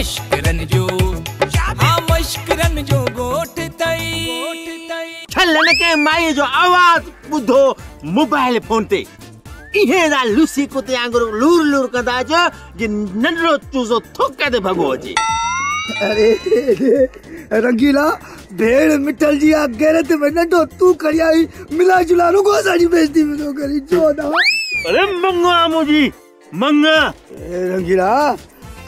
मश्करन जो, हा मश्करन जो ॻोठ अथई। छल न कंहिं माई जो आवाज़ ॿुधो मोबाइल फ़ोन ते, इहे था लूसी कुते वांगुरु लूर लूर कंदा अचो, जीअं नंढड़ो चूज़ो थुक ते भॻो हुजे। अरे रंगीला भेड़ मिठल जी आ गैरत में नंढो तूं खणी आई, मिला जुला रुगो असांजी बेइज्जती में थो करी जो ना। अरे मंगा मुंहिंजी मंगा। रंगीला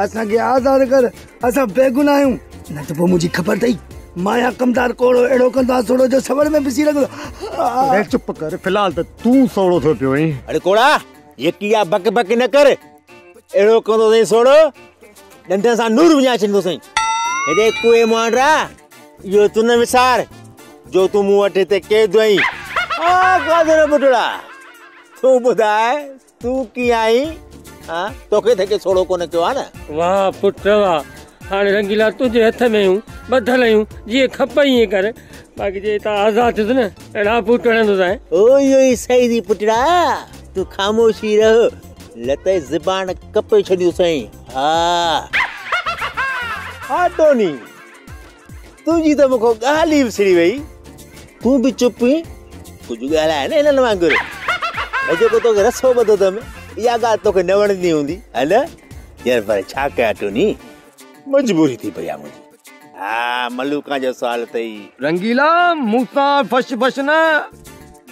असांखे आज़ाद कर, असां बेगुनाह आहियूं, न त पोइ मुंहिंजी ख़बर अथई माया कमदार कोड़ो अहिड़ो कंदो आहे सोड़ो जो सवड़ में पिसी लॻंदो। अरे चुप कर, फ़िलहाल त तूं सोड़ो थियो पियो आहीं। अरे कोड़ा यकी बक बक न कर, अहिड़ो कंदो अथई सोड़ो ॾंढ सां नूर वञाए छॾींदो साईं। हेॾे कुए मुआंडरा, इहो तूं न विसार जो तूं मूं वटि हिते क़ैद आहीं। हा पुटड़ा, तूं ॿुधाए तूं कीअं आहीं? हा तोखे त कंहिं सोड़ो कोन कयो आहे न? वाह पुट वाह, हाणे रंगीला तुंहिंजे हथ में आहियूं, ॿधल आहियूं, जीअं खपे ईअं कर, बाक़ी जे हितां आज़ाद थियुसि न अहिड़ा पुट हणंदोसांइ। ओ इहो ई सही थी पुटड़ा, तूं ख़ामोशी रह, लत ज़बान कपे छॾियोसांइ। हा हा टोनी, तुंहिंजी त मूंखां ॻाल्हि ई विसरी वई, तूं बि चुप ई, कुझु ॻाल्हाए न हिननि वांगुरु। ऐं जेको तोखे रसो ॿधो अथमि, इहा ॻाल्हि तोखे न वणंदी हूंदी, हा न? यार पर छा कयां टोनी, मजबूरी थी पई आहे मुंहिंजी। हा मलूका जो सवाल अथई। रंगीला मूंसां फश फश न,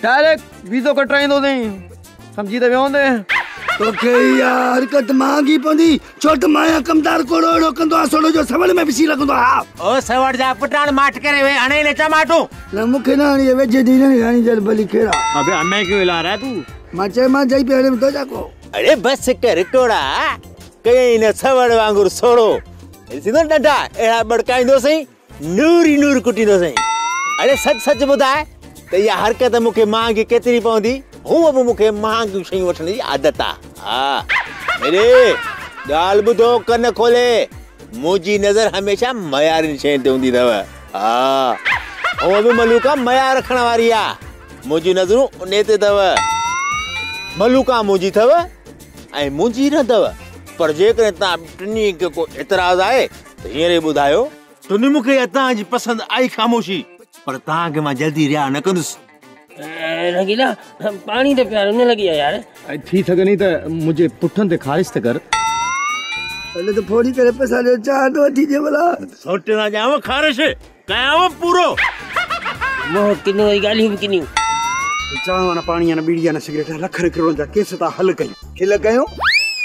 डायरेक्ट वीज़ो कटाईंदो अथई, सम्झी त वियो हूंदे। तोखे इहा हरकत महांगी पवंदी, छो त माया कमदार कोड़ो अहिड़ो कंदो आहे सोड़ो जो सवड़ में पिसी लॻंदो आहे। ओ सवड़ जा पुटाण माठ करे वे, हाणे न चमाटू। न मूंखे न हाणे वेझे थी न हाणे चल भली कहिड़ा। अबे हमें क्यों हिला रहा है तू? मां चयो मां जाई पियो हाणे तो जाको। अरे बस कर कोड़ा, कई न सवड़ वांगुरु सोड़ो ॾिसंदो ॾंढा अहिड़ा ॿड़काईंदो सही, नूर ई नूर कुटींदो सही। अरे सच सच ॿुधाए त इहा हरकत मूंखे महांगी केतिरी पवंदी? हूअं बि मूंखे महांगियूं शयूं वठण जी आदत आहे। हा अरे ॻाल्हि ॿुधो कन खोले, मुंहिंजी नज़र हमेशा मयारियुनि शयुनि ते हूंदी अथव। हा हूअं बि मलूका मयार रखण वारी आहे, मुंहिंजी नज़रूं उन ते अथव। मलूका मुंहिंजी अथव ऐं मुंहिंजी न अथव, पर जेकॾहिं तव्हां टिन्ही खे को एतिराज़ आहे त हींअर ई ॿुधायो। टुनी मूंखे तव्हांजी पसंदि आई ख़ामोशी, पर तव्हांखे मां जल्दी रिहा न कंदुसि। रंगीला पाणी त प्यारो न लॻी आहे यार। थी सघंदी त मुंहिंजे पुठनि ते ख़ारिश त कर। पहले त फोड़ी करे पैसा ॾियो, चांहि थो वठी ॾे भला। सोटे सां ॼांव ख़ारिश कयांव पूरो। मोह किनो वरी ॻाल्हियूं बि किनियूं। चांहि न पाणी न बीड़ी न सिगरेट, लखनि करोड़नि जा केस था हल कयूं। खिल कयूं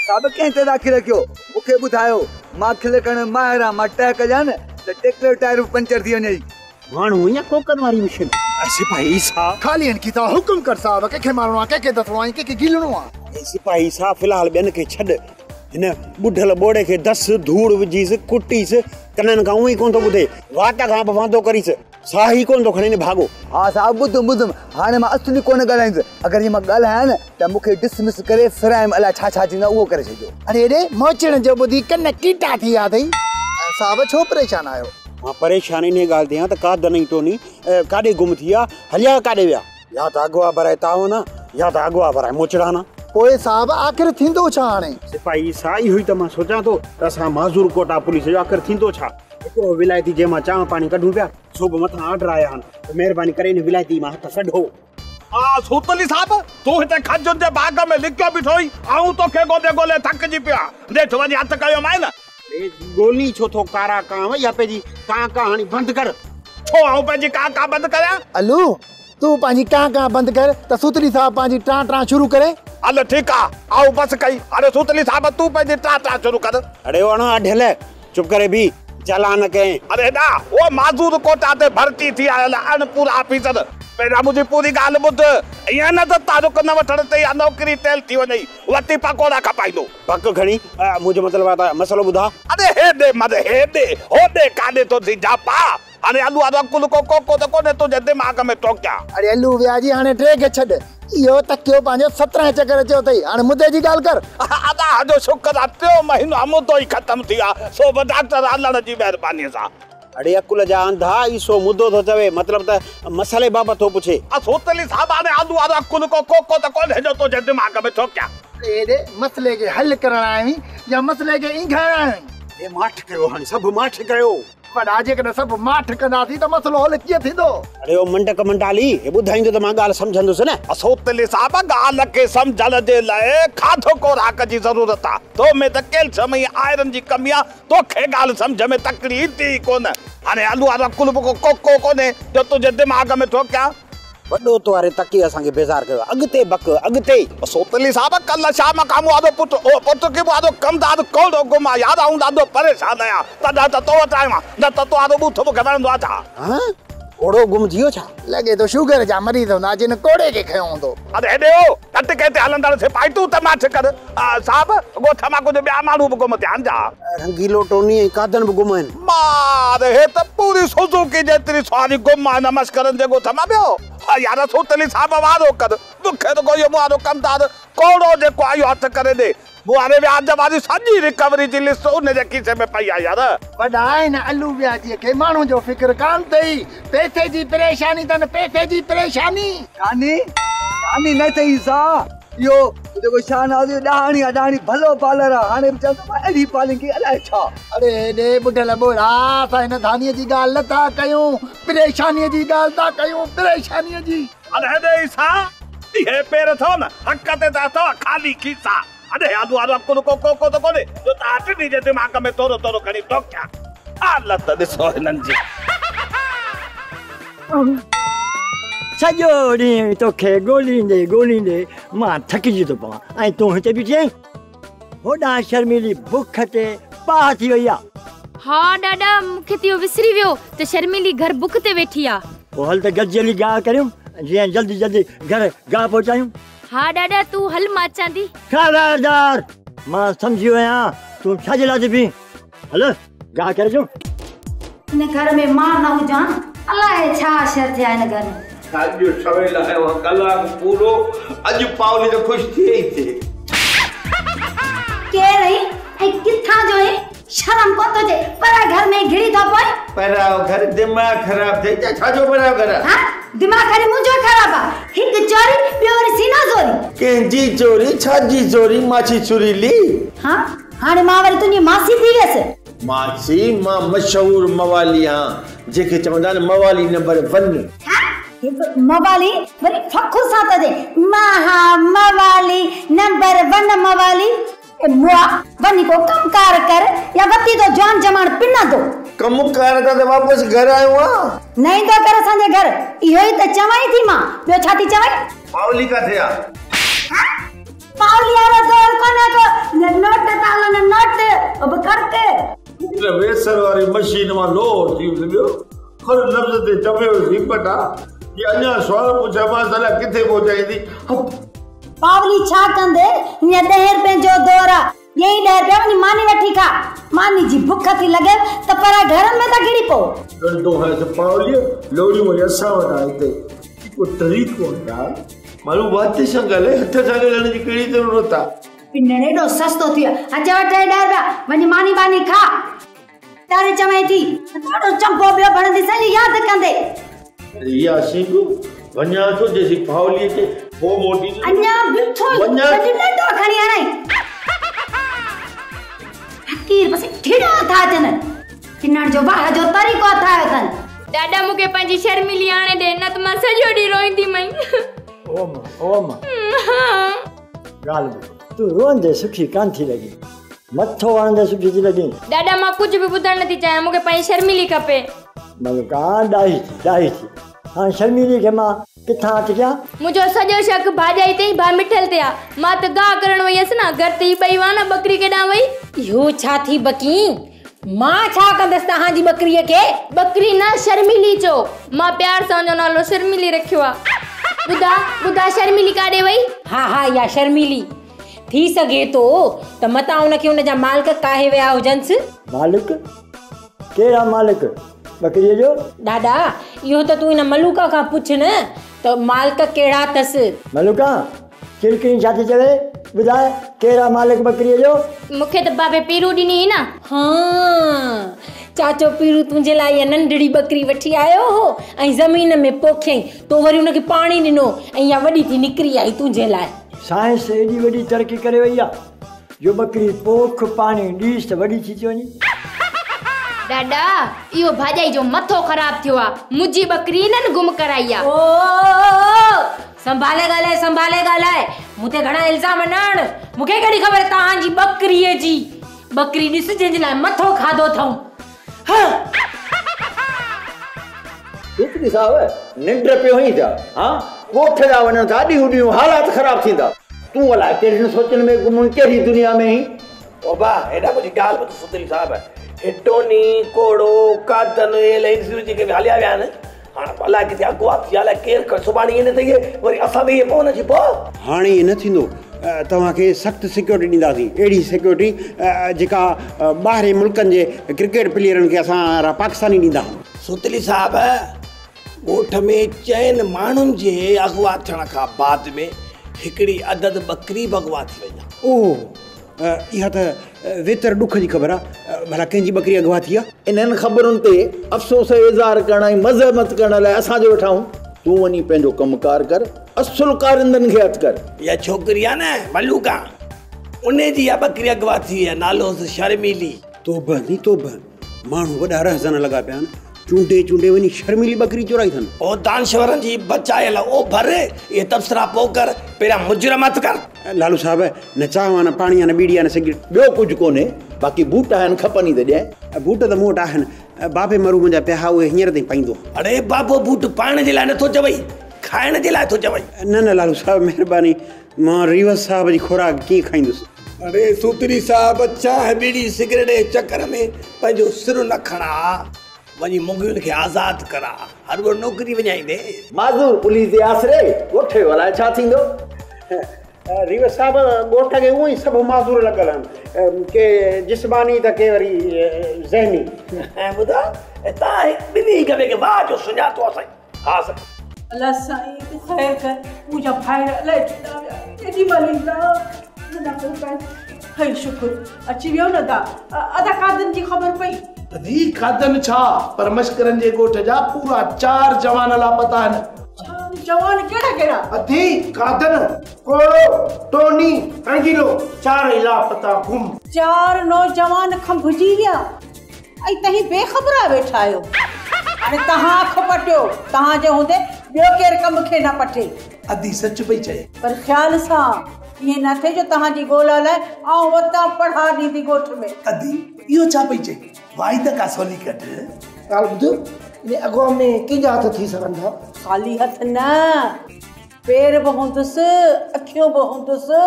साहब? कंहिं ते था खिल कयो? मूंखे ॿुधायो, मां खिल करण माहिर आहियां, मां टह कजां न त ट्रैक्टर टायर बि पंचर थी वञे। माण्हू या कोकन वारी मशीन। सिपाही साहब खाली हिन खे था हुकुम कर साहब, कंहिंखे मारणो आहे, कंहिंखे दसणो आहे, कंहिंखे गिलणो आहे। सिपाही साहब फ़िलहाल ॿियनि खे छॾ, हिन ॿुढल ॿोड़े खे दस धूड़ विझीसि, कुटीसि, कननि खां उहो ई कोन थो ॿुधे, वात खां बि वांदो करीसि, साह ई कोन थो खणे भाॻो। हा साहब ॿुधुमि ॿुधुमि, हाणे मां असली कोन ॻाल्हाईंदुसि, अगरि जीअं मां ॻाल्हायां न त मूंखे डिसमिस करे फिराइम अलाए छा छा थींदो उहो करे छॾिजो। अरे हेॾे मोचण जो ॿुधी कन कीटा थी विया अथई। साहब छो परेशान आहियो? मां परेशान इन ॻाल्हि ते आहियां त कादन ऐं टोनी काॾे गुम थी विया, हलिया काॾे विया? या त अॻवा भराए तावन, या त अॻवा भराए मोचड़ा न। पोइ साहब आख़िर थींदो छा हाणे? सिपाही साहब इहो ई त मां सोचां थो त असां माज़ूर कोटा पुलिस जो आख़िर थींदो छा? हिकिड़ो विलायती जंहिं मां चांहि पाणी कढूं पिया, सो बि मथां आर्डर आया आहिनि त महिरबानी करे इन विलायती मां हथ कढो। हा सूतली साहब, तूं हिते खजुनि जे बाग़ में लिकियो बीठो आहीं, आऊं तोखे ॻोल्हे ॻोल्हे थकिजी पियो आहियां, नेठि वञी हथु कयोमांइ न। ॻोल्ही छो थो कारा कांव, या पंहिंजी कां कां हाणे बंदि कर। छो आऊं पंहिंजी कां कां बंदि करियां? अलू तूं पंहिंजी कां कां बंदि कर त सूतली साहब पंहिंजी टां टां शुरू करे। हल ठीकु आहे, आऊं बसि कई। अरे सूतली साहब तूं पंहिंजी टां टां शुरू कर। अड़े अण अढियल चुप करे बी, चलान कंहिं। अरे हेॾा उहो माज़ूर कोटा ते भर्ती थी आयल अणपूरा ऑफिसर, पहिरियां मुंहिंजी पूरी ॻाल्हि ॿुध, ईअं न त तारुक न वठण ते इहा नौकिरी तेल थी वञे, वती पकौड़ा खपाईंदो। पक खणी, मुंहिंजो मतिलबु आहे त मसइलो ॿुधा। अरे हेॾे मरे हेॾे होॾे काॾे थो थी जापा, हाणे अलू वारो अकुल को कोको त कोन्हे तुंहिंजे दिमाग़ में टोकियां। अरे अलू वियाजी हाणे टे खे छॾ, इहो तकियो पंहिंजो 17 चकर चयो अथई, हाणे मुद्दे जी ॻाल्हि कर। अदा जो शुक्र आहे टियों महीनो मुद्दो ई ख़तमु थी वियो आहे, सो बि डॉक्टर हलण जी महिरबानीअ सां। अड़े अकुल जा अंधा, ईसो मुद्दो थो चवे, मतिलबु त मसइले बाबति थो पुछे। सूतली साहब हाणे आलू वारो अकुल को कोको त कोन्हे जो तुंहिंजे दिमाग़ में ठोकियां। हेॾे मसइले खे हल करण आया आहीं या मसइले खे ईंघाइण आया आहीं? हे माठ कयो हाणे सभु माठ कयो। वॾा जेकॾहिं सभु माठ कंदासीं त मसइलो हल कीअं थींदो? अरे ओ मंडक मंडाली, हे ॿुधाईंदो त मां ॻाल्हि सम्झंदुसि न। असोतली साहब ॻाल्हि खे सम्झण जे लाइ खाधो खुराक जी ज़रूरत आहे। तो में त कैल्शियम ऐं आयरन जी कमी आहे, तोखे ॻाल्हि सम्झ में तकड़ी ईंदी ई कोन। हाणे आलू वारो कुलबो को कोको कोन्हे जो तुंहिंजे दिमाग़ में ठोकियां। वॾो तो वारे तकी असांखे बेज़ार कयो, अॻिते बक अॻिते। असोतली साहब कल्ह शाम खां मूं वारो पुट ओ पुट खे वारो कमदार कौड़ो गुम आहे यार, आउं ॾाढो परेशान आहियां, तॾहिं त तो वटि आयो आहियां, न त तो वारो ॿूथ मूंखे वणंदो आहे छा? हा कोड़ो गुम थी वियो छा? लॻे थो शुगर जा मरीज़ हूंदा जिन कोड़े खे खयो हूंदो। अरे हेॾे ओ अटके ते हलंदड़ सिपाही तूं त माठ कर। साहब ॻोठ मां कुझु ॿिया माण्हू बि गुम थिया आहिनि छा? रंगीलो टोनी ऐं कादन बि गुम आहिनि। मार हे त पूरी सुज़ुकी जेतिरी सवारी गुम आहे नमस्करनि जे ॻोठ मां ॿियो। यार सोतली साहब वारो कर, मूंखे रुॻो इहो मूं वारो कमदार कोड़ो जेको आहे इहो हथु करे ॾे। मूं वारे व्याज वारी सॼी रिकवरी जी लिस्ट उन जे खीसे में पई आहे यार। वॾा आहिनि आलू व्याजीअ खे माण्हू जो फ़िक्र कान अथई, पैसे जी परेशानी अथनि, पैसे जी परेशानी। कानी कानी न अथई सा, इहो जेको शाहनाज़ जो ॾाहणी आहे, ॾाहणी भलो पार्लर आहे, हाणे बि चवंदो मां अहिड़ी पार्लर की अलाए छा। अरे हेॾे ॿुढल ॿोड़ा, असां हिन धानीअ जी ॻाल्हि नथा कयूं, परेशानीअ जी ॻाल्हि था कयूं, परेशानीअ जी। अरे हेॾे ईसा, इहे पेर अथव न हक़ ते त अथव ख़ाली खीसा। अरे आलू वारो अकुल को कोको त कोन्हे जो तव्हां टिनी जे दिमाग़ में थोरो थोरो खणी ठोकियां। हालत ॾिसो हिननि जी। सॼो ॾींहुं तोखे ॻोल्हींदे ॻोल्हींदे मां थकिजी थो पवां ऐं तूं हिते बीठी आहीं। होॾां शर्मीली बुख ते पाह थी वई आहे। हा ॾाॾा, मूंखे त इहो विसरी वियो त शर्मीली घर बुख ते वेठी आहे। पोइ हल त गॾिजी हली गाह करियूं, जीअं जल्दी जल्दी घर गाह पहुचायूं। हा ॾाॾा, तूं हल, मां अचां थी। ख़बरदार, मां सम्झी वियो आहियां तूं छाजे लाइ थी बीह। हल गाह करे अचूं। हिन घर में मां न हुजां, अलाए छा असर थिया हिन घर में। साॼो सवेल आयो आहे, कलाक पूरो, अॼु पावली त ख़ुशि थिए ई थिए। केरु आहीं ऐं किथां जो आहीं? शर्म कोन थो अचे, पर घर में घिड़ी थो पए। परायो घर दिमाग़ ख़राब थिए, छाजो परायो घर? हा दिमाग़ खाली मुंहिंजो ख़राब आहे, हिकु चोरी ॿियो वरी सीना ज़ोरी। कंहिंजी चोरी छाजी चोरी माछी चुरीली। हा हाणे मां वरी तुंहिंजी मासी थी वियसि। मासी मां मशहूर मवाली आहियां, जंहिंखे चवंदा आहिनि मवाली नंबर 1। मवाली वरी फ़ख़ुर सां थो चए, मां हा मवाली नंबर 1 मवाली। ए मुआ वञी को कमकार कर या वती तो जवान जमाण पिनंदो। कमकार त वापसि घर आयो आहियां। न ईंदो कर असांजे घर, इहो ई त चवां ई थी मां, ॿियो छा थी चवां? पावली किथे आहे? पावली वारो दौर कोन्हे को, न नोट था हलनि नोट, अब खड़क। वेसर वारी मशीन मां लोहो थी वियो, हर लफ़्ज़ ते चवे हुई पटा कि अञा सवाल पुछामांसि अलाए किथे पहुचाईंदी। पावली छा कंदे, हींअर 10 रुपयनि जो दौर आहे, ॾियई 10 रुपया वञी मानी वठी खा। मानी जी बुख थी लॻे त पर घर में था घिड़ी पओ। डंडो है त पावली लोड़ियूं वरी असां वटि आहे हिते, को तरीक़ो आहे माण्हू वात सां ॻाल्हाए, हथ सां ॻाल्हाइण जी कहिड़ी ज़रूरत आहे? पिनण एॾो सस्तो थी वियो आहे, अच वठि 10 रुपया वञी मानी वानी खा। तारे चवां थी ॾाढो चंपो ॿियो भणंदी सॼी यादि कंदे। इहा सिंग वञा थो जेसीं पावलीअ खे पोइ मोटी अञा बिठो सॼी डंडो खणी हणाई। फकीर बसि ठिड़ा था अचनि, पिनण जो वाह जो तरीक़ो ठाहियो अथनि। ॾाॾा मूंखे पंहिंजी शर्मीली आणे ॾे, न त मां सॼो ॾींहुं रोईंदी मई। ओ मां, ओ मां, ॻाल्हि ॿुध, तूं रोअंदे सुठी कान थी लॻी, मथो हणंदे सुठी थी लॻी। ॾाॾा मां कुझु बि ॿुधणु नथी चाहियां, मूंखे पंहिंजी शर्मीली खपे। मलिका ॾाही थी, ॾाही थी। हाणे शर्मीली खे मां किथां अटकियां? मुंहिंजो सॼो शक भाॼाई ते भाउ मिठल ते आहे। मां त गाह करण वई हुअसि न, घर ते ई ॿई हुआ न, बकरी केॾां वई? इहो छा थी बकी? मां छा कंदसि तव्हांजी बकरीअ खे? बकरी न, शर्मीली चओ। मां प्यार सां हुनजो नालो शर्मीली रखियो आहे। ॿुधा ॿुधा, शर्मीली काॾे वई? हा हा, इहा शर्मीली थी सघे थो त मतां हुनखे हुनजा मालिक काहे विया हुजनसि। मालिक? कहिड़ा मालिक? बकरीअ जो? ॾाॾा, इहो त तूं हिन मलूका खां पुछ न त मालिक कहिड़ा अथसि। मलूका, चिड़किनी छा थी चवे? ॿुधाए कहिड़ा मालिक बकरीअ जो? मूंखे त बाबे पीरू ॾिनी हुई न। हा, चाचो पीरू तुंहिंजे लाइ इहा नंढड़ी बकरी वठी आयो हो ऐं ज़मीन में पोखियईं, तो वरी हुनखे पाणी ॾिनो ऐं इहा वॾी थी निकिरी आई तुंहिंजे लाइ। साइंस एॾी वॾी तरक़ी करे वई आहे, जो बकरी पोख पाणी ॾीस त वॾी थी थी वञे। ॾाॾा, इहो भाॼाई जो मथो ख़राब थियो आहे। मुंहिंजी बकरी हिननि गुम कराई आहे। ओ संभाले ॻाल्हाए, संभाले ॻाल्हाए, मूं ते घणा इल्ज़ाम न हण। मूंखे कहिड़ी ख़बर तव्हांजी बकरीअ जी। बकरी ॾिस जंहिंजे लाइ मथो खाधो अथऊं। सुतली साहब, निंड पियो ई छा? हा, ॻोठ जा वञण था, ॾींहुं ॾींहुं हालात ख़राब थींदा। तूं अलाए कहिड़ियुनि सोचनि में गुम, कहिड़ी दुनिया में ई? ओ बा, हेॾा मुंहिंजी ॻाल्हि ॿुध सुतली साहब, हे टोनी, कोड़ो, कादन, हे जेके बि हलिया विया आहिनि, हाणे अलाए किथे अॻुवा थी विया, अलाए केरु सुभाणे ईअं न थिए वरी असां बि ईअं पवंदासीं। पोइ हाणे ईअं न थींदो। तव्हांखे सख़्तु सिक्योरिटी ॾींदासीं, अहिड़ी सिक्योरिटी जेका ॿाहिरि मुल्कनि जे क्रिकेट प्लेयरनि खे असां पाकिस्तानी ॾींदा आहियूं। सुतली साहब, ॻोठ में चइनि माण्हुनि जे अॻुवा थियण खां बाद में हिकिड़ी अदद बकरी बि अॻुवा थी वई आहे। ओह, इहा त वेतर ॾुख जी ख़बर आहे। भला कंहिंजी बकरी अॻुवा थी आहे? इन्हनि ख़बरुनि ते अफ़सोस जो इज़हार करण ऐं मज़म्मत करण लाइ असांजो वेठा आहियूं। तूं वञी पंहिंजो कमु-कार कर, असुल कारिंदनि खे हथु कर। इहा छोकिरी आहे न मलूका, उन जी इहा बकरी अॻुवा थी आहे, नालो हुउसि शर्मीली। तोबह नी तोबह, माण्हू वॾा रहज़न लॻा पिया आहिनि, चूंडे चूंडे वञी शर्मीली बकरी चोराई अथनि। ओ दानश्वरनि जी बचायल ओ भर, इहे तबसरा पोइ कर, पहिरियां मुजरिम हथु कर। लालू साहब, न चांहि आहे, न पाणी आहे, न बीड़ी आहे, न सिगरेट, ॿियो कुझु कोन्हे, बाक़ी बूट आहिनि, खपनि ई त ॾियां। बूट त मूं वटि आहिनि, बाबे मरू मुंहिंजा पिया हुआ, उहे हींअर ताईं पाईंदो। अड़े बाबो, बूट पाइण जे लाइ नथो चवई, खाइण जे लाइ थो चवई। न न लालू साहब, महिरबानी, मां रीवस साहब जी खुराक कीअं खाईंदुसि? अरे सूतरी साहब, चांहि बीड़ी सिगरेट जे चक्कर में पंहिंजो सिर न खणा, वञी मुगियुनि खे आज़ाद करा, हर वो नौकिरी वञाईंदे। माज़ूर पुलिस जे आसरे ॻोठ जो अलाए छा थींदो? रीवस साहब, ॻोठ खे उअं ई सभु माज़ूर लॻल आहिनि, के जिस्मानी त के वरी ज़हनी। ऐं ॿुधा, तव्हां ॿिन्ही हिक ॿिए खे वाह जो सुञातो आहे साईं। हा साईं। अलाह साईं, तूं ख़ैर कर, मुंहिंजा भाइर अलाए छॾा विया, केॾी महिल ईंदा। खैर शुक्र अची वियो न अदा। अदा कादन जी ख़बर पई? अदी कादन छा, पर मश्करनि जे ॻोठ जा पूरा 4 जवान लापता आहिनि। 4 जवान कहिड़ा कहिड़ा? अदी कादन, कोड़ो, टोनी, रंगीलो, 4 ई लापता गुम। 4 नौजवान खंभजी विया ऐं तव्हीं बेख़बरा वेठा आहियो। हाणे तव्हां अख पटियो, तव्हांजे हूंदे ॿियो केरु कम खे न पटे। अदी सच पई चए, पर ख़्याल सां ईअं न थिए जो तव्हांजी ॻोल्हा लाइ आउं वतां पढ़ा ॾींदी ॻोठ में। अदी इहो छा पई चए, वाई त का सोली कढ। ॻाल्हि ॿुध, इन अॻुवा में कंहिंजा हथ थी सघनि था? ख़ाली हथ न, पेर बि हूंदुसि, अखियूं बि हूंदुसि,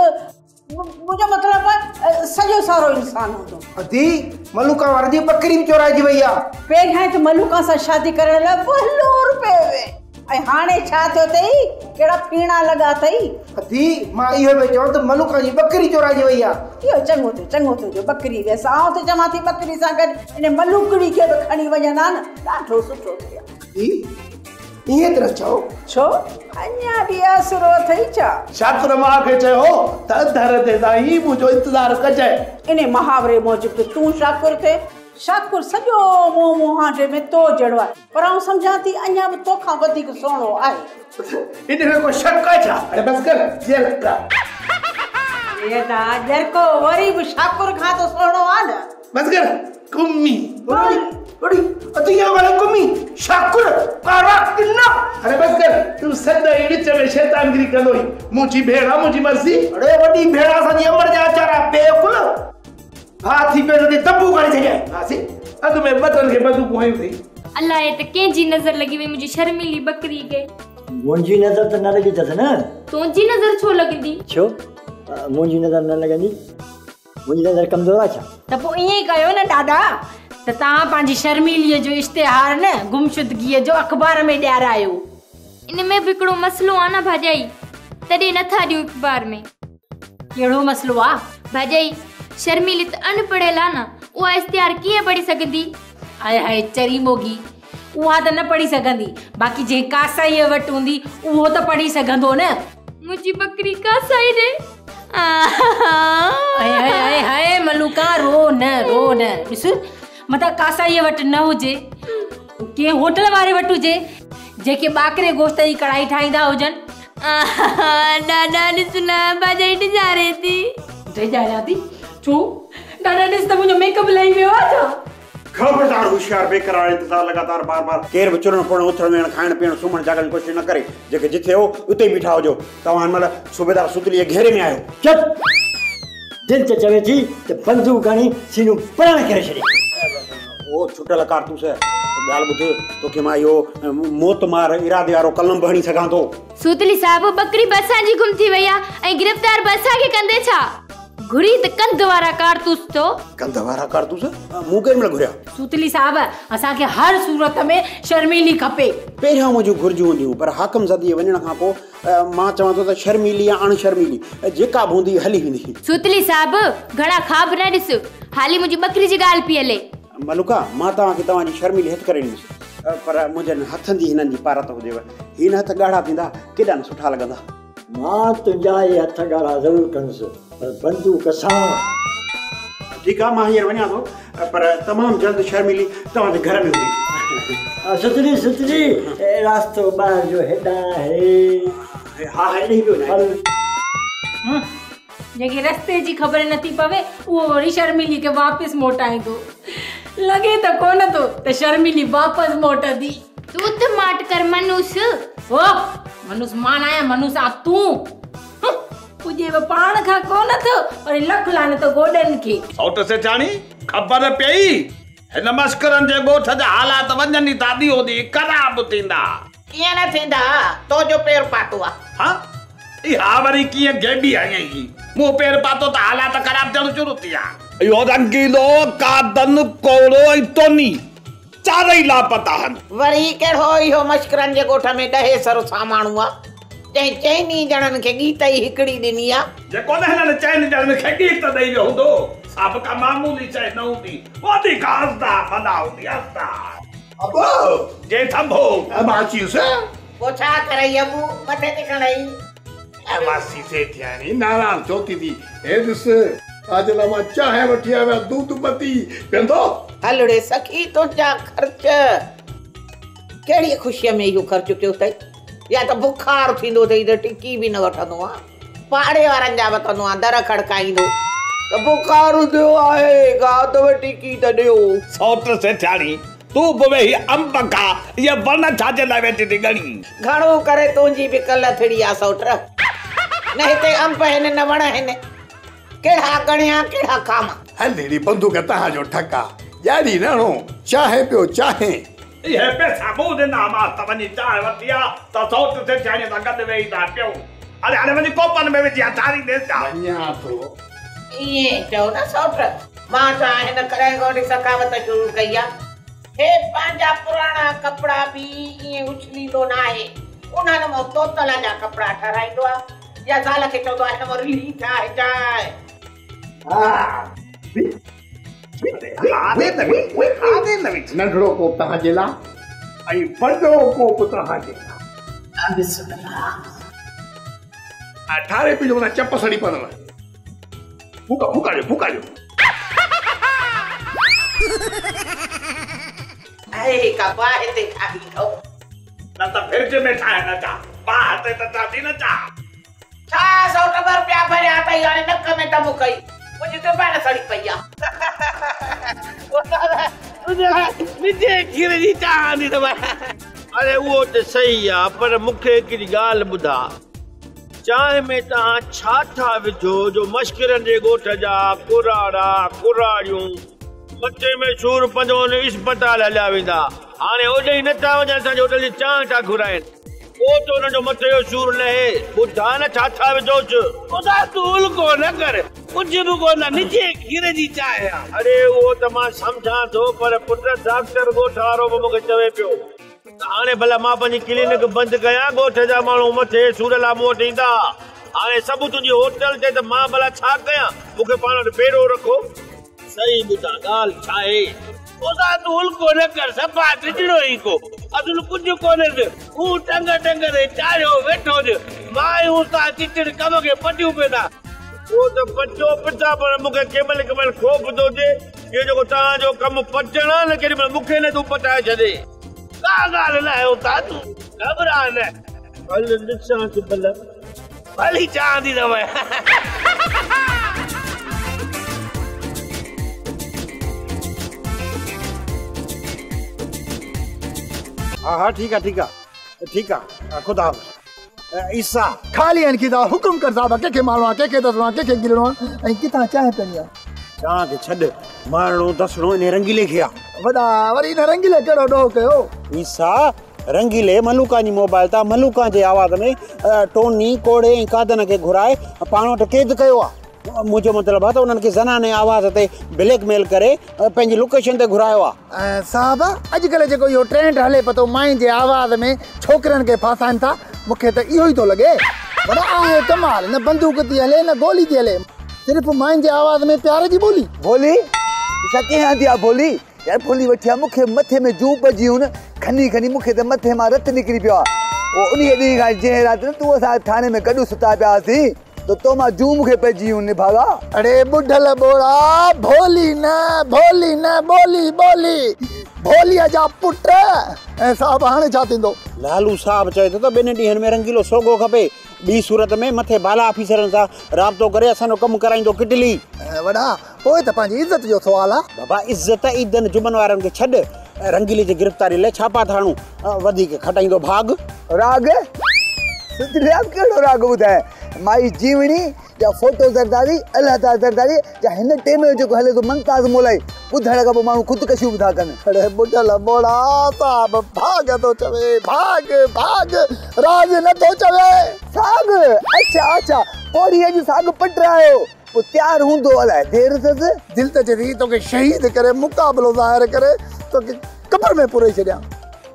मुंहिंजो मतिलबु आहे सॼो सारो इंसान हूंदो। अदी मलूका वारनि जी बकरी बि चोराइजी वई आहे। पहिरियां त मलूका सां शादी करण लाइ 2 रुपए हुए, ऐं हाणे छा थियो अथई, कहिड़ा फीणा लॻा अथई। अदी मां इहो पियो चवां त मलूका जी बकरी चोराइजी वई आहे। इहो चङो थियो, चङो थियो जो बकरी वियसि। आउं त चवां थी बकरी सां गॾु इन मलूकड़ी खे बि खणी वञनि हा न, ॾाढो सुठो थिए हा। अदी ईअं त न चओ। छो अञा बि आसरो अथई छा? शाकुर मां खे चयो त अधर ते ताईं मुंहिंजो इंतज़ार कजांइ। इन मुहावरे मूजिबि त तूं शाकुर थे, शाकुर सॼो मुंहुं मुहांडे में तो जहिड़ो आहे, पर आउं सम्झां थी अञा बि तोखां वधीक सुहिणो आहे। इन में को शक आहे छा? अरे बसि कर, ॼरका। ॼरको वरी बि शाकुर खां त सुहिणो आहे न। बसि कर, कुमी। अड़ी अदी वाला कुमी, शाकुर कारा किन्ना। अरे बसि कर, तूं सदाईं विच में शैतानगिरी कंदो आहीं। मुंहिंजी भेण आहे, मुंहिंजी मर्ज़ी। अड़े वॾी भेण असांजी अमर जा अचार बेअकुल। हा थी पियो त दबू काढी छॾियां। हासी अॻु में बटन खे बंदूक हयूं अथई। अलाए त कंहिंजी नज़र लॻी वई मुंहिंजी शर्मीली बकरी खे। मुंहिंजी नज़र त न लॻी अथसि न? तुंहिंजी नज़र छो लॻंदी? छो मुंहिंजी नज़र न लॻंदी? मुंहिंजी नज़र कमज़ोर आहे छा? त पोइ ईअं ई कयो न ॾाॾा, त तव्हां पंहिंजी शर्मीलीअ जो इश्तिहार न गुमशुदगीअ जो अख़बार में ॾियारायो। इन में बि हिकिड़ो मसइलो आहे न भाॼाई, तॾहिं नथा ॾियूं अख़बार में। कहिड़ो मसइलो आहे? भाॼाई, शर्मीली त अनपढ़ियल आहे न, उहा इश्तिहार कीअं पढ़ी सघंदी? आय हाय चरी मोगी, उहा त न पढ़ी सघंदी, बाक़ी जंहिं कासाईअ वटि हूंदी उहो त पढ़ी सघंदो न। मुंहिंजी बकरी कासाई रे। हाय हाय हाय मलूका, रो न रो न। ॾिस मतां कासाईअ वटि न हुजे, कंहिं होटल वारे वटि हुजे, जेके ॿाकरे गोश्त जी कढ़ाई ठाहींदा हुजनि। ॾाॾा ॾिस न, भाॼाई डिॼारे थी। डिॼारियां थी? छो दादा ॾिस त मुंहिंजो मेकअप लही वियो आहे छा? ख़बरदार होशियार बेकरार इंतज़ार लगातार बार बार केर बि चुरण पुरण उथण वेहण खाइण पीअण सुम्हण जाॻण जी कोशिश न करे। जेके जिथे हो उते ई बीठा हुजो। तव्हां हिन महिल सूबेदार सुतली जे घेरे में आहियो। चुप! दिलि त चवे थी त बंदूक हणी सीनो परण करे छॾे। ओ छुटल कारतूस, ॻाल्हि ॿुध, तोखे मां इहो मौत मार इरादे वारो कलम बि हणी सघां थो। सूतली साहिब, बकरी बि असांजी गुम थी वई आहे ऐं गिरफ़्तार बि असांखे कंदे छा? घुरी त कंध वारा कारतूस थो। कंध वारा कारतूस? मूं केॾी महिल घुरिया? सूतली साहिब, असांखे हर सूरत में शर्मीली खपे। पहिरियां मुंहिंजूं घुर्जूं हूंदियूं, पर हाकम ज़दी वञण खां पोइ मां चवां थो त शर्मीली या अणशर्मीली जेका बि हूंदी हली वेंदी। सूतली साहिब, घणा ख़्वाब न ॾिस, हाली मुंहिंजी बकरी जी ॻाल्हि पई हले। मलुका, मां तव्हांखे तव्हांजी शर्मीली हथ करे ॾींदुसि, पर मुंहिंजनि हथनि जी हिननि जी पारत हुजेव। ही न हथ ॻाढ़ा थींदा, केॾा न सुठा लॻंदा। मां तुंहिंजा इहे हथ ॻाढ़ा ज़रूरु कंदुसि, पर बंदूक सां। ठीकु आहे, मां हींअर वञा थो, पर तमामु जल्द शर्मीली तव्हांजे घर में हूंदी। सुतली सुतली, रास्तो ॿाहिरि जो हेॾां आहे। हा, हेॾे पियो वञा। जंहिंखे रस्ते जी ख़बर नथी पवे उहो वरी शर्मीली खे वापसि मोटाईंदो। लॻे त कोन थो त शर्मीली वापसि मोटंदी। तूं त माट कर मनुस। ओ मनुस मां न आहियां, मनुस आ तूं। पुॼे बि पाण खां कोन थो, वरी लख लान त गोॾनि खे। सौट सेठाणी, ख़बर पई हिन मस्करनि जे ॻोठ जा हालात वञनि था ॾींहों ॾींहुं ख़राब थींदा। कीअं न थींदा? तो जो पेर पातो आहे। हा, इहा वरी कीअं गेबी हणयईं? मूं पेर पातो त हालात ख़राब थियणु शुरू थी विया। इहो रंगीलो, कादन, कोड़ो ऐं टोनी चारई लापता आहिनि। वरी कहिड़ो इहो मश्करनि जे ॻोठ में ॾहेसर सामाणू आहे, जंहिं चइनी ॼणनि खे ॻीत ई हिकिड़ी ॾिनी आहे। जेको न हिननि चइनि ॼणनि खे ॻीत ॾेई वियो हूंदो, सा बि का मामूली शइ न हूंदी, वधी का हसदा भला हूंदी, हसदा। अबो जे थंभो माचीस पोइ छा करई अबू, मथे ते खणई। मासी सेठियाणी नाराज़ छो थी थी? हे ॾिस, आज लाइ मां चांहि वठी आयो आहियां, दूध पत्ती पीअंदो? हलड़े सखी, तुंहिंजा ख़र्च कहिड़ी ख़ुशीअ में इहो ख़र्चु कयो अथई? या त बुखार थींदो अथई त टिकी बि न वठंदो आहे, पाड़े वारनि जा वठंदो आहे, दर खड़काईंदो त बुखार थियो आहे, गाद में टिकी त ॾियो। सौट सेठियाणी, तूं बि वेही अंब खा, इहे वण छाजे लाइ वेठी थी ॻणी। घणो करे तुंहिंजी बि कल थिड़ी आहे सौट, न हिते अंब आहिनि न वण आहिनि, कहिड़ा ॻणिया कहिड़ा खामा। हल बंदूक तव्हांजो ठक आहे, ॼाणी न हणो, चांहि पियो चांहि। इहे पैसा मूं ॾिना मांसि त वञी चांहि वठी आ, त सौट सेठियाणीअ सां गॾु वेही था पियूं। अरे हाणे वञी कोपनि में विझी ठारींदे छा? वञा थो। ईअं चओ न सौट, मां छा हिन कॾहिं खां वठी सखावत शुरू कई आहे। हे पंहिंजा पुराणा कपिड़ा बि ईअं उछलींदो न आहे, उन्हनि मां तोतल जा कपिड़ा ठाराईंदो आहे या ज़ाल खे चवंदो आहे हिन मां रिली ठाहे चांहि। नंढड़ो कोप तव्हांजे लाइ ऐं वॾो कोप तव्हांजे लाइ। ठारे पीजो, माना चप सड़ी पवंदव। फूका फूका ॾियो, फूका ॾियो। आहे का बाहि ते ठाही अथव? न त फ्रिज में ठाहे न चा, बाहि ते त चाची न चा। छा 100 रुपया भरिया अथई, हाणे नक में दम कई, मुंहिंजी ज़बान सड़ी पई आहे। मुंहिंजे खीर जी चांहि आंदी अथव। अरे उहो त सही आहे, पर मूंखे हिकिड़ी ॻाल्हि ॿुधा, चांहि में तव्हां छा था विझो जो मश्करनि जे ॻोठ जा कुराड़ा कुराड़ियूं मथे में सूर पवंदो अस्पताल हलिया वेंदा। हाणे ओॾे ई नथा वञनि, असांजे होटल जी चांहि था घुराइनि, पोइ त हुननि जो मथे जो सूर लहे। ॿुधा न छा था विझोसि। ॿुधा तूं उल्को न कर, कुझु बि कोन, निजे खीर जी चांहि आहे। अरे उहो त मां सम्झां थो, पर पुट डॉक्टर ॻोठ वारो बि मूंखे चवे पियो त हाणे भला मां पंहिंजी क्लिनिक बंदि कयां, ॻोठ जा माण्हू मथे सूर लाइ मूं वटि ईंदा, हाणे सभु तुंहिंजी होटल ते, त मां भला छा कयां? मूंखे पाण वटि पेरो रखो। सही ॿुधा ॻाल्हि छा आहे? ॿुधा तूं उल्को न कर, सफ़ा टिजड़ो ई को, असुलु कुझु कोन्हेसि। हू टंग टंग ते चाढ़ियो वेठो हुजे, मां ऐं उस्ताद चिचड़ कम खे पटियूं पए था। उहो त पचो पिता, पर मूंखे कंहिं महिल ख़ौफ़ थो थिए, इहो जेको तव्हांजो कमु पचणु आहे न, केॾी महिल मूंखे न तूं पचाए छॾे। का ॻाल्हि न आहे उस्ताद, तूं घबरा न। हल ॾिसां थी भला, भली चांहि थी अथव। ها ها ٺيڪ آ ٺيڪ آ ٺيڪ آ خدا حافظ. عيسيٰ. خالي آهن کيسا، حڪم ڪر صاحب، ڪنهن کي مارڻو آ، ڪنهن کي دسڻو آ، ڪنهن کي گرڻو آ ۽ ڪٿان چانهه پيئڻي آ. چانهه کي ڇڏ، مارڻو دسڻو انهي رنگيلي کي آ. وڏا، وري ان رنگيلي ڪهڙو ڏوهه ڪيو؟ عيسيٰ، رنگيلي ملوڪان جي موبائل تان ملوڪان جي آواز ۾ ٽوني، ڪوڙي ۽ قادن کي گهرائي پاڻ وٽ قيد ڪيو آ. منهنجو مطلب آ ته انهن کي زناني آواز تي بليڪ ميل ڪري پنهنجي لوڪيشن تي گهرايو آ. صاحب اڄڪلهه جيڪو اهو ٽرينڊ هلي پيو ٿو ماين جي آواز ۾ ڇوڪرين کي ڦاسائن ٿا مون کي ته اهو ئي ٿو لڳي. وڏا آهي ڪمال نه بندوق ٿي هلي نه گولي ٿي هلي صرف ماين جي آواز ۾ پيار جي ٻولي. ڀولي؟ ڇا ڪنهن آندي آ ڀولي؟ يار ڀولي وٺي آ مون کي مٿي ۾ جون پئجي ويون نه کني کني مون کي ته مٿي مان رت نڪري پيو آ. پوء انهيء ڏينهن کان جنهن رات نه تون اسان ٿاڻي ۾ گڏ ستا پيا هئاسين ته تو مان جون مون کي پئجي ويون نڀاڳا. اڙي ٻڍل ٻوڙا، ڀولي نه، ڀولي نه، ٻولي، ٻولي، ڀوليء جا پٽ. ۽ صاحب هاڻي ڇا ٿيندو؟ لالو صاحب چوي ٿو ته ٻن ڏينهن ۾ رنگيلو سوگهو کپي، ٻي صورت ۾ مٿي بالا آفيسرن سان رابطو ڪري اسان جو ڪم ڪرائيندو ڪٽلي. وڏا، پوء ته پنهنجي عزت جو سوال آ. بابا عزت عيدن جمعن وارن کي ڇڏ، رنگيلي جي گرفتاري لاء ڇاپا ٿا هڻون، وڌيڪ کٽائيندو ڀاڳ. راڳ؟ سڌريا به ڪهڙو راڳ ٻڌاء، مائي جيوڻي جا فوٽو زرداري، الله داد زرداري جا هن ٽيم جو جيڪو هلي ٿو ممتاز مولائي، ٻڌڻ کان پوء ماڻهو خودڪشيون به ٿا ڪن. اڙي ٻڍل ٻوڙا صاحب ڀاڳ ٿو چوي، ڀاڳ ڀاڳ، راڳ نه ٿو چوي. ساڳ؟ اڇا اڇا، پوڙهي اڄ ساڳ پٽرايو. پوء تيار هوندو الائي دير اٿس. دل ته چئي ٿي توکي شهيد ڪري مقابلو ظاهر ڪري توکي قبر ۾ پوري ڇڏيان.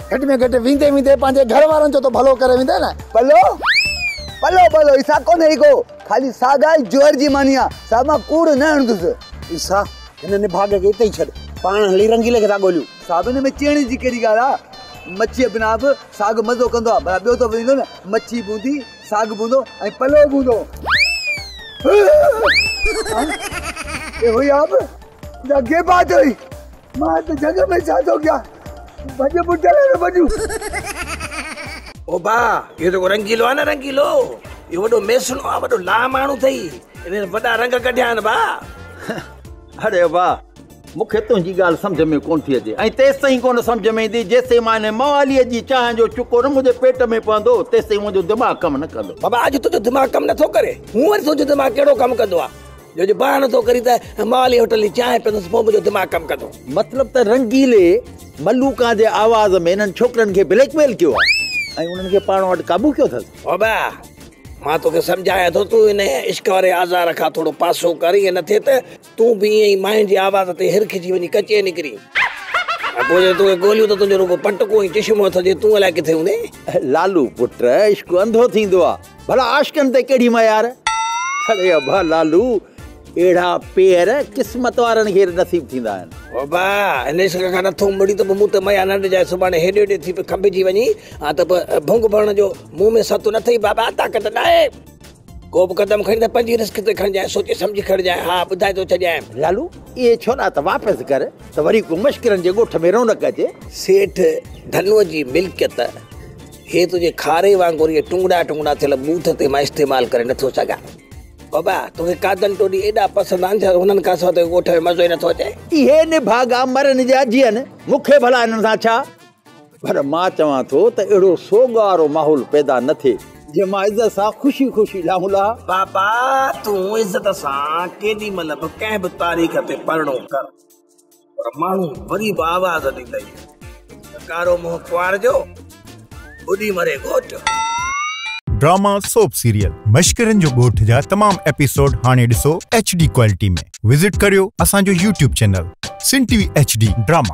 گهٽ ۾ گهٽ ويندي ويندي پنهنجي گهر وارن جو ته ڀلو ڪري ويندين نه. پلو پلو پلو عيسيٰ ڪونهي ئي ڪو، خالي ساڳ آهي جوئر جي ماني آ، صاحب مان ڪوڙ نه هڻندس. عيسيٰ هن نڀاڳي کي اتي ئي ڇڏ، پاڻ هلي رنگيلي کي ٿا ڳوليون. صاحب ان ۾ چيڻ جي ڪهڙي ڳالهه آ، مڇيء بنا به ساڳ مزو ڪندو آ، ڀلا ٻيو دفعو ايندو نه مڇي به هوندي، ساڳ به هوندو ۽ پلو به هوندو. اي هئي آب جا گيبات هئي مان ته جڳ ۾ ڇا ٿو ڪيان ڀڄ ٻڍل نه ڀڄون. او با اهو جيڪو رنگيلو آهي نه رنگيلو اهو وڏو ميسڻو آهي وڏو لا ماڻهو اٿئي ان وڏا رنگ ڪڍيا آهن با. اڙي ابا مون کي تنهنجي ڳالهه سمجهه ۾ ڪونه ٿي اچي ۽ تيستائين ڪونه سمجهه ۾ ايندي جيستائين مان انهي مواليء جي چانهه جو چڪو نه منهنجي پيٽ ۾ پوندو تيستائين منهنجو دماغ ڪم نه ڪندو. بابا اڄ تنهنجو دماغ ڪم نٿو ڪري. هونء وري تنهنجو دماغ ڪهڙو ڪم ڪندو آ جو اڄ بهانو ٿو ڪرين ته موالي هوٽل جي چانهه پيئندس پوء منهنجو دماغ ڪم ڪندو. مطلب ته رنگيلي ملوڪان جي آواز ۾ انهن ڇوڪرن کي بليڪ ميل ڪيو آ ۽ انهن کي پاڻ وٽ قابو ڪيو اٿس. بابا مان توکي سمجهايان ٿو تون انهيء عشق واري آزار کان ٿورو پاسو ڪر ائين نه ٿئي ته تون به ائين ئي ماين جي آواز تي هرکجي وڃي ڪچي نڪرين ۽ پوء جڏهن توکي ڳوليون ته تنهنجو رڳو پٽڪو ۽ چشمو هٿ هجي تون الائي ڪٿي هوندين. لالو پٽ عشق انڌو ٿيندو آ ڀلا عاشقن تي ڪهڙي ميار. اڙي ابا لالو اهڙا پير قسمت وارن کي نصيب ٿيندا آهن. ابا هن عشق کان نٿو مڙين ته به مون تي ميار نه ڏجانء سڀاڻي هيڏي هوڏي ٿي کنڀجي وڃين ها ته به ڀنگ ڀرڻ جو مون ۾ ست نه اٿئي بابا طاقت ناهي. ڪو به قدم کڻين ته پنهنجي رسڪ تي کڻجانء، سوچي سمجهي کڻجانء، ها ٻڌائي ٿو ڇڏيانء. لالو، اهي ڇولا ته واپس ڪر ته وري ڪو مشڪرن جي ڳوٺ ۾ رونق اچي. سيٺ ڌنوء جي ملڪيت، هي تنهنجي کاري وانگر اهي ٽنگڙا ٽنگڙا ٿيل ٻوٿ تي مان استعمال ڪري نٿو سگهان. بابا، توکي قادن ٽوڏي ايڏا پسند آهن ڇا هنن کان سواء توکي ڳوٺ ۾ مزو ئي نٿو اچي؟ اهي نڀاڳا مرن جا جيئن، مون کي ڀلا انهن سان ڇا؟ پر مان چوان ٿو ته اهڙو سوڳ وارو ماحول پيدا نه ٿئي، جيئن مان عزت سان خوشي خوشي لاهون لهان. بابا تون عزت سان ڪيڏي مهل به ڪنهن به تاريخ تي پرڻو ڪر، پر ماڻهو وري به آواز ڏيندئي ته ڪارو منهن ڪنوار جو، ٻڏي مري گهوٽ. ڊراما سوپ سيريل مشڪرن جو ڳوٺ جا تمام ايپيسوڊ هاڻي ڏسو ايڇ ڊي ڪوالٽي ۾ وزٽ ڪريو اسان جو YouTube channel Sindh T V H D drama.